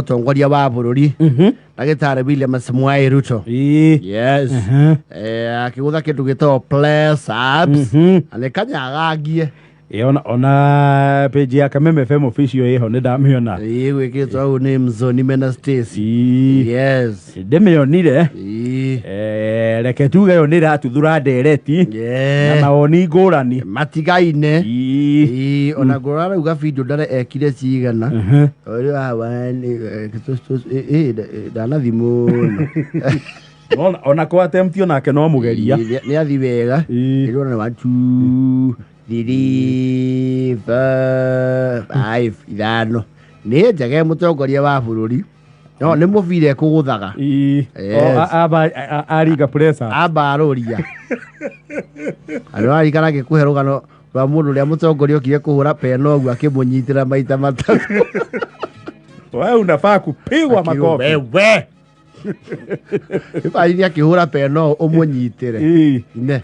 Mũtongoria wa bũrũri ndagĩtarĩ William Samoei Ruto. Yes. Akĩgũtha kĩndũ gĩtagwo press ups na nĩ kanyagangie. Ĩ, ona page ya Kameme FM official ĩho nĩ ndamĩona. Ĩĩ, gwĩkĩtwo hau nĩ Mzoni mena Stacy. Yes. Ndĩmĩonire. Reke tuge ĩyo nĩ ĩratuthũra ndereti na mawoni ngũrani. Matigaine. Ĩĩ, ona ngũrora rĩu video ndare ekire cigana. Ũrĩa wa ndanathi mũno. Ona kwa attempt onake no mũgeria. Ĩĩ, nĩ athi wega. Ĩrona nĩ 1 2 3 4 5 ithano. Nĩ njege mũtongoria wa bũrũri. No nĩ mũbira ekũgũthaga. Yes. O, aringa press up. Ambarũria. Andũ arikara ngĩkũhe rũgano rwa mũndũ ũrĩa mũtongoria okire kũhũra peno ũguo akĩmũnyitĩra maita matatũ. Wewe unafaa kupigwa Akiuga, makofi. Wewe. Ibarithi akĩhũra peno ũmũnyitĩre. Ine.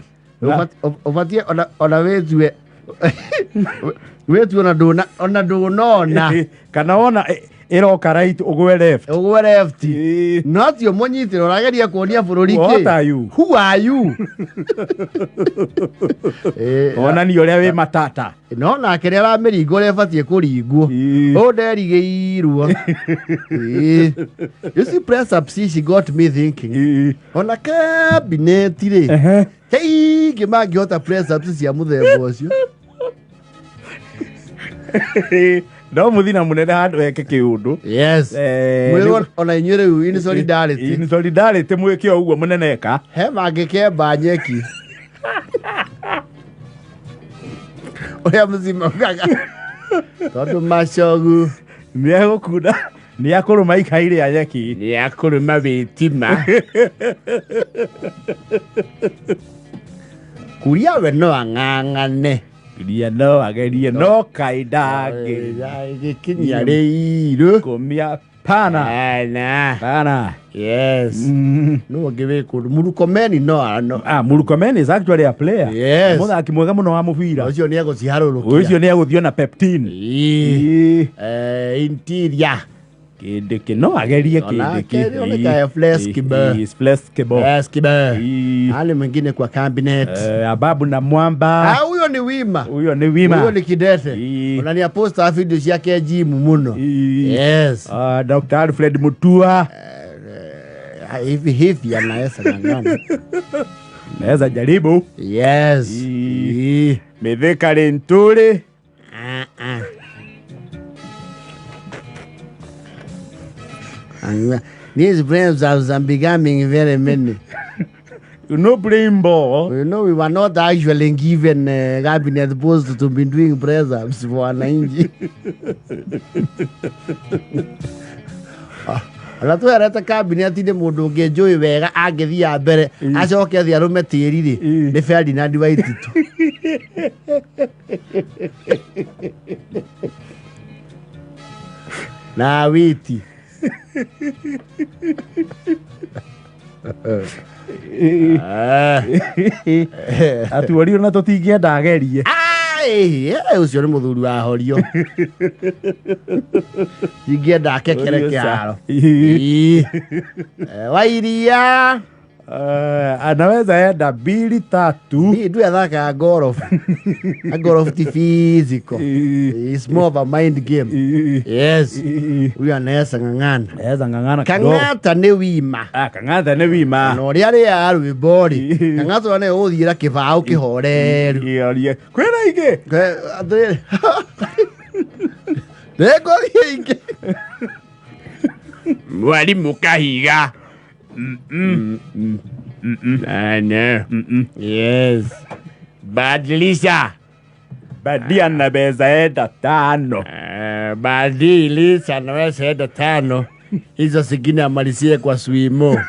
Ũbatiĩ ona wĩtue ona ndũnona. Kana wona ĩroka right ũgwe left. Ũgwe left. No ti ũmũnyitĩre ũrageria kuonia bũrũri kĩ. What are you? Who are you? Onania ũrĩa wĩ matata. No nake nĩ aramĩringa ũrĩa ĩbatiĩ kũringwo. Ũũ nderigĩirwo. Ĩĩ. You see press ups ici got me thinking. Ona cabinet rĩ. Kaingĩ mangĩhota press ups cia mũthemba ũcio. No mũthina mũnene handũ eke kĩũndũ. Yes. Mwĩrwo ona inyuĩ rĩu in solidarity. In solidarity mwĩke o ũguo mũnene eka. He mangĩkemba nyeki. Ũrĩa mũcima ugaga. Tondũ macogu. Nĩ egũkunda nĩ akũrũma ikai rĩa nyeki. Nĩ akũrũma witima. Kuria we no ang'ang'ane. Kuria no agerie no kaĩ ndangĩ. Gĩkinyia rĩirũ. Kũmia pana. Pana. Pana. Yes. No ũngĩ wĩ kũndũ. Murkomen no no. Ah, Murkomen is actually a player. Yes. Mũthaki mwega mũno wa mũbira. Ũcio nĩ egũciharũrũkia. Ũcio nĩ egũthiĩ na peptin. Interior. Kĩndĩkĩ no agerie Onake kĩndĩkĩ. nĩoneka e flexible. He is flexible. Flexible. Ali mwingine kwa cabinet. Ababu na Mwamba. Ah, huyo ni wima. Huyo ni wima. Huyo ni kidete. Ona ni aposta video ciake gym muno. Yes. Dr. Alfred Mutua. Hivi hivi anaweza ng'ang'ana. Naweza jaribu. Yes. Mithika Linturi. Ah, ah. And these brains are becoming very many. You know playing ball. You know, we were not actually given cabinet post to be doing press ups for wananchi. Ona twerete cabinet nĩ mũndũ ũngĩ njũĩ wega angĩthiĩ mbere acoke athiĩ arũme tĩri rĩ nĩ Ferdinand Waititu. Na Witi. Atuorio na tũtingĩenda agerie. Ai, ũcio nĩ mũthuri wa horio. Ingĩenda akekere kĩharo. Ĩĩ. Wairia. Anaweza enda mbili tatu. Ndu athakaga golf. Golf ti physical. It's more of a mind game. Yes. Huyu anaweza ng'ang'ana. Anaweza ng'ang'ana kidogo. Kang'ata nĩ wima. Ah, Kang'ata nĩ wima. Na ũrĩa arĩaga rwĩmbo rĩ, Kang'ata ũrĩa nĩwe ũgũthiĩra kĩbaũ kĩhoreru. Kĩorie. Kwĩna ingĩ? Atĩrĩrĩ. Nĩngũthiĩ ingĩ. Mwalimu Kahiga. Nane. Yes. Badilisha. Badia anaweza enda tano. Badilisha anaweza enda tano. Hizo zingine amalizie kwa swimo.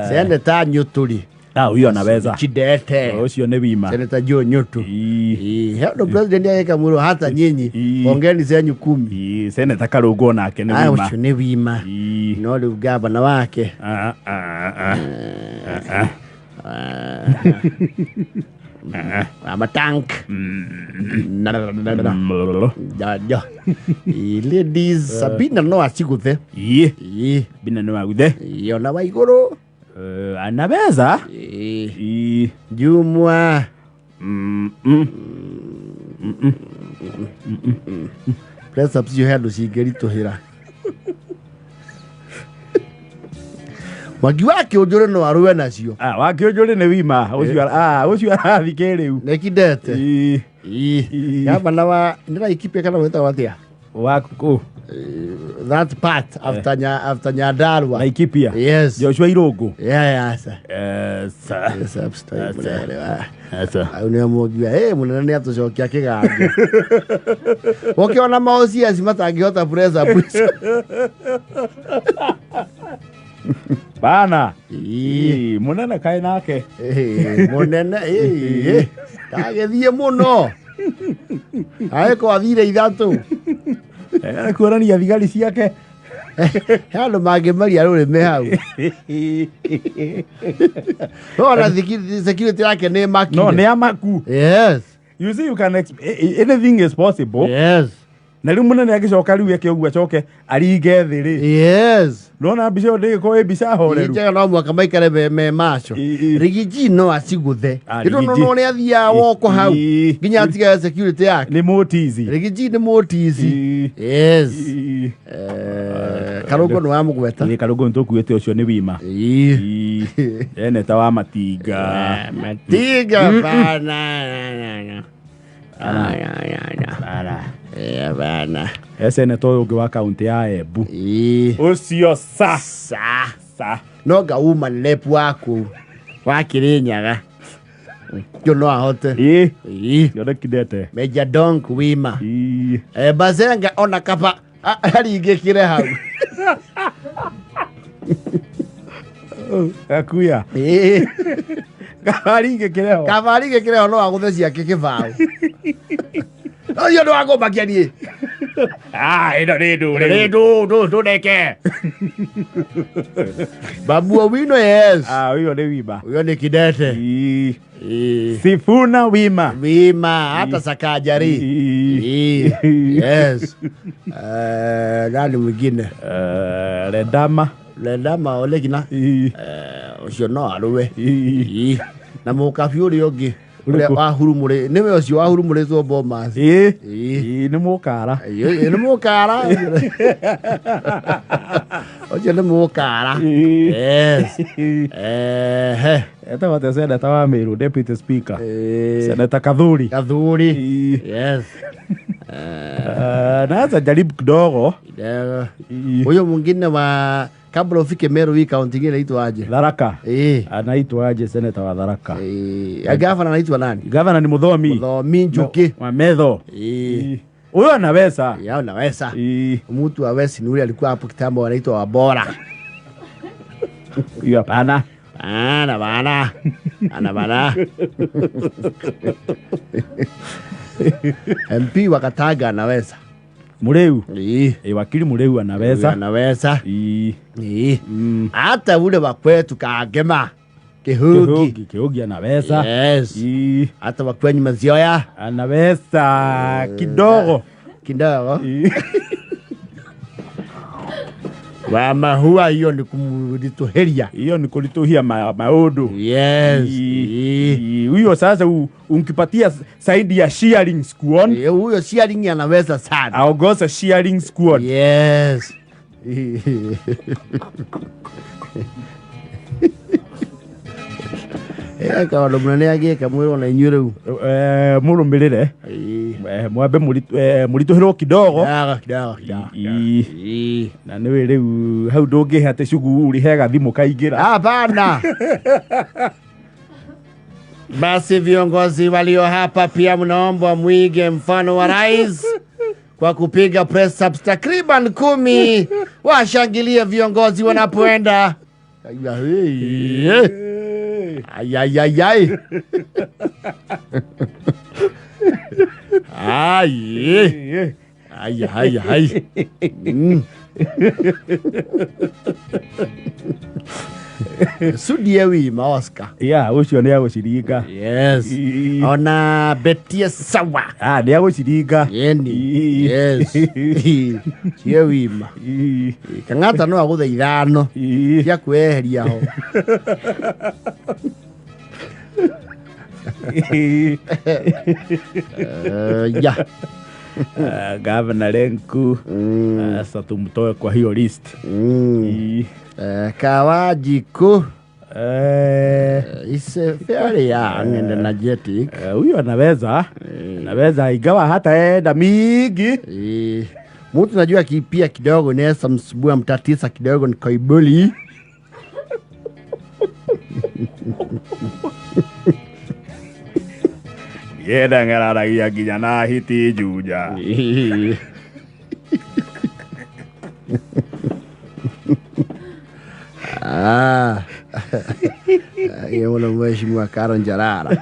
Seneta Nyuturi. Ah, huyo anaweza. Chidete. Ũcio nĩ wima. Seneta Joe Nyutu. Ĩĩ, ndo president ageka mũno hata nyinyi. Ongeni zenyu 10. Seneta Karũngũ onake nĩ Ah, wima. ũcio nĩ wima. No rĩu gavana wake. Ah, ah, ah. Ah, ah. Wa matank. Jaja. Ladies, Sabina no aciguthe. Ii. Ii. Bina nĩ waguthe. Ii, ona wa igũrũ. Anaweza. Ii. Ii. Jumwa. Mm, mm. Press ups icio he andũ cingĩritũhĩra. Mwangi wa kĩũnjũrĩ no arũe nacio. Ah, wakĩũnjũrĩ nĩ wima ũcio ũcio arathi kĩrĩu. Nĩkindete. Ii. Ii. Ii. Gavana wa nĩ Laikipia kana wĩtagwo atĩa? Wa kũ? That part after nya after Nyandarua. Laikipia. Yes. Joshua Irũngũ. Yeah, yeah, sir. Sa. Yes, upstairs, mũnene wa. Asa. Au nĩo mwangi wa, mũnene nĩ atũcokia kĩganjo. Ũkĩona ma OCS matangĩhota press up icio. Bana. Ii. Ii, mũnene kaĩ nake. Mũnene ndagĩthiĩ mũno. Agĩkorwo athire ithatũ. Kuonania thigari ciake. He andũ mangĩmeria rũrĩmĩ hau. Ona security yake nĩ makire. No, nĩ amaku. Yes. You see, you can anything is possible. Yes. Na rĩu mũnene agĩcoka rĩu eke ũguo acoke aringe thĩ rĩ. Yes. Nona mbica ĩyo ndĩgĩkorwo ĩ mbica horeru. Njega no mũhaka maikare me macho. Ii. Rigiji no acigũthe. Ah, Rĩu no Rigiji. no nĩ athiaga woko hau. Ii. Nginya atigage security yake. Nĩ mũtizi. Rigiji nĩ mũtizi. Ii. Yes. Ii. Karũngũ nĩ wamũgweta. Ĩ, Karũngũ nĩ tũkuĩte ũcio nĩ wima. Ii. Ii. Ene ta wa matinga. Matinga bana. Bana. Bana. He seneta ũyũ ũngĩ wa kaũntĩ ya Embu. Ii. Ũcio sa. Sa. Sa. No ngauma lep waku wa Kirinyaga. Kĩo no ahote. Ii. Ii. Kĩoneki ndete. Major Donk wima. Ii. Bazenga ona kaba aringĩkire hau. Gakuya. Ii. Kabaringĩkĩre ho. Kaba aringĩkire ho no agũthe ciake kĩbaũ. Ũcio ndũ wakũmakia niĩ. Ah, ĩno nĩ ndũrĩrĩ. Ndũ ndũ ndũneke. Babu Owino yes. Ah, ũyũ nĩ wima. Huyo ni kidete. Ii. Ii. Sifuna wima. Wima hata Sakajari. Ii. Ii. Yes. Nani mwingine? Redama. Lendama Olegina. Ii. Ũcio no arũe. Ii. Ii. Na mũkabi ũrĩa ũngĩ ũrĩa Ũrĩkũ? wahurumũrĩ nĩwe ũcio wahurumũrĩtwo Bomas. Ii. Ii. Ii, nĩ mũkara. Ii, nĩ mũkara. Ũcio nĩ mũkara. Ii. Yes. Ehe. Etagwo atĩa seneta wa Meru, deputy speaker. Ii. Seneta Kathuri. Kathuri. Ii. Yes. Naweza jaribu kidogo. Kidogo. Ii. Huyo mwingine wa kabla ufike Meru hii kaunti ingine inaitwa aje? Tharaka. Eh. Anaitwa aje seneta wa Tharaka? Eh, gavana anaitwa nani? Gavana ni Muthomi. Muthomi Njuki. Wa Metho. Eh. Huyo anaweza. Ya unaweza. Ii. Mtu wa West ni ule alikuwa hapo kitambo anaitwa Wabora. Hiyo hapana. Bana bana. Bana bana. MP wa Kataga anaweza. Mureu. Eh. Wakili Mureu anaweza. Anaweza. Ii. Eh. Mm. Hata ule wa kwetu Kagema. Kihugi. Kihugi, Kihugi anaweza. Yes. Ii. Hata wa kwenyu Mazioya. Anaweza kidogo. Kidogo. Ii. Wa mahua hiyo ni kumrituheria. Hiyo ni kulituhia maundu. Yes. Ii. Huyo sasa unkipatia saidi ya shearing squad. Huyo shearing anaweza sana. Aongoza shearing squad. Yes. Kaũndũ mũnene agĩka mwĩrwo na inyuĩ rĩu. Mũrũmĩrĩre. Mwambe mũritũhĩrwo kidogo. Kidogo, kidogo, kidogo. Ii. Ii. Na nĩwĩ rĩu hau ndũngĩhe atĩ shughuli he gathimũ kaingĩra. Hapana. Basi viongozi walio hapa pia mnaombwa mwige mfano wa rais kwa kupiga press ups takriban 10. Washangilie viongozi wanapoenda. Ay, ay, ay, ay. Ay. Ay, ay, ay. Sudie wima Oscar. Ya ũcio nĩ agũciringa. Yes. Ii. Ona Betie sawa. Ah, nĩ agũciringa. Yeni. Ii. Yes. Cie wima. Ii. Kang'ata no agũthe ithano Ii. cia kwĩyeheria ho. Ii. Ya. Ah, Gavana Lenku sasa tumtoe kwa hiyo list. Ii. Kawanjikũ Eh, is fairly young and energetic. Huyu anaweza ingawa hataenda mingi. Mtu najua kipia kidogo naweza msubua mtatisa kidogo ni Koibuli. Yenda ng'araragia nginya na hiti Juja. Ah. Yeye mheshimiwa Karo Njarara.